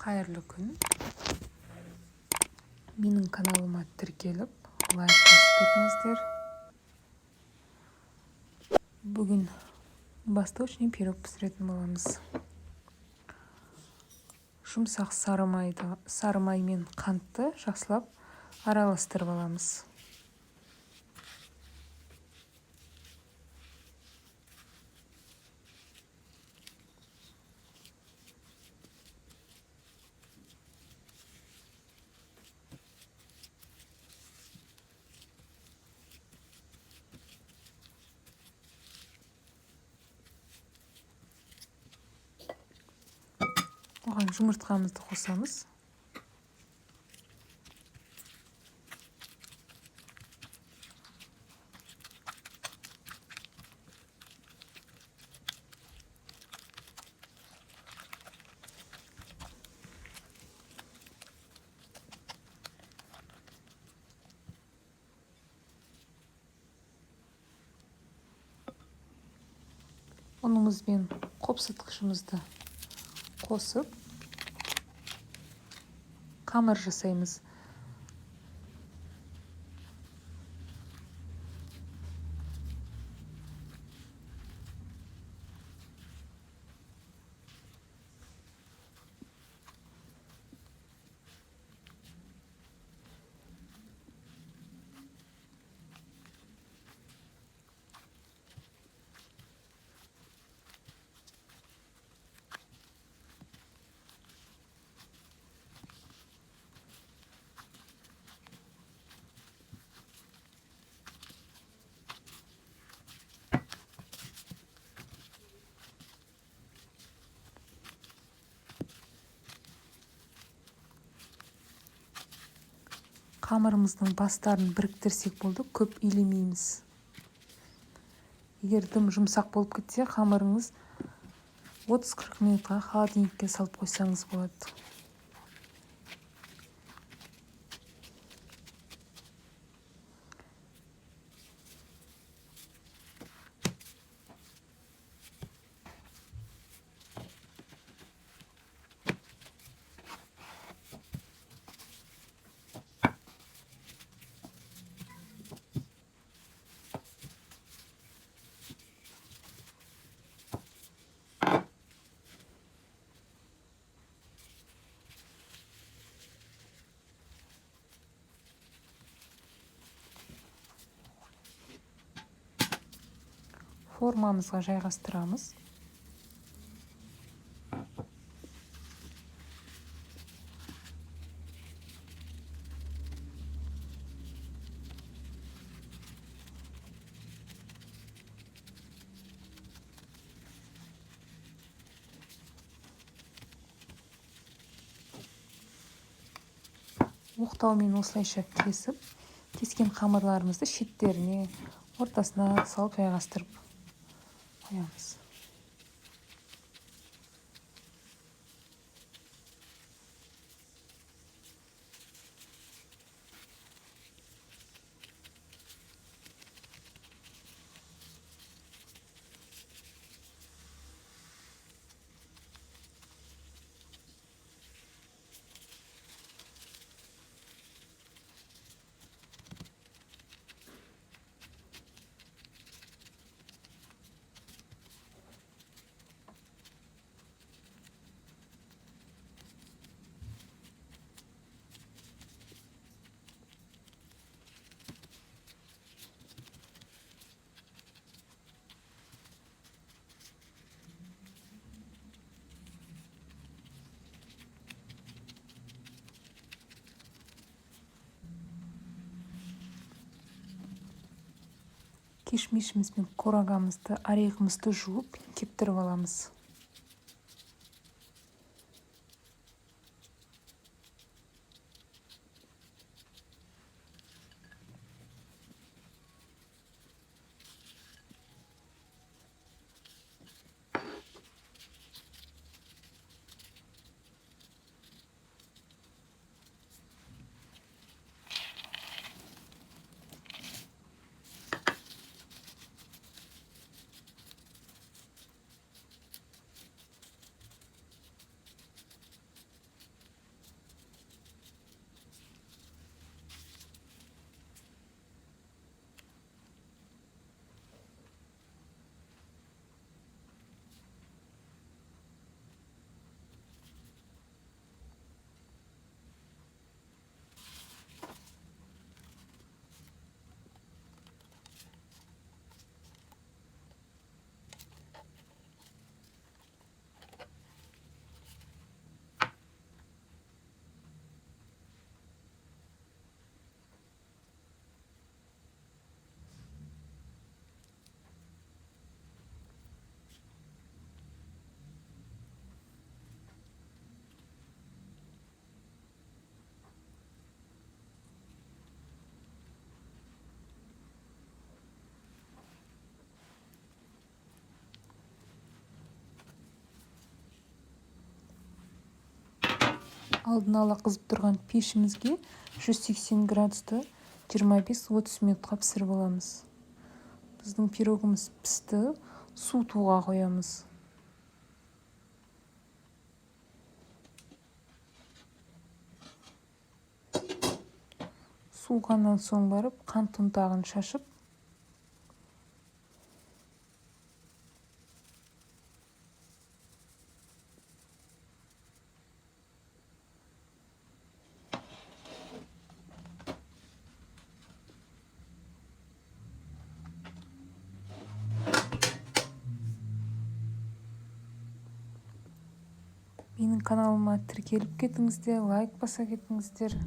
Қайырлы күн! Менің каналыма тіркеліп, лайк басып кетіңіздер. Бүгін восточный пирог пісіретін боламыз. Жұмсақ сары майды, сары май мен қантты жақсылап араластырып аламыз. Оған жұмыртқамызды қосамыз. Ұнымыз бен қопсытқышымызды қосып, қамыр жасаймыз. Қамырымыздың бастарын біріктірсек болды, көп илемейміз. Егер дым жұмсақ болып кетсе, қамырыңыз 30-40 минутқа холодильникке салып қойсаңыз болады. Формамызға жайғастырамыз. Оқтаумен осылайша кесіп, кескен қамырларымызды шеттеріне, ортасына салып жайғастырып қоямыз. Кишмишіміз бен курагамызды, орехымызды жуып, кептіріп аламыз. Алдын ала қызып тұрған пешімізге 180 градуста 25-30 минутқа пісіріп аламыз. Біздің пирогымыз пісті, суытуға қоямыз. Суығаннан соң барып қант ұнтағын шашып, менің каналыма тіркеліп кетіңіздер, лайк баса кетіңіздер.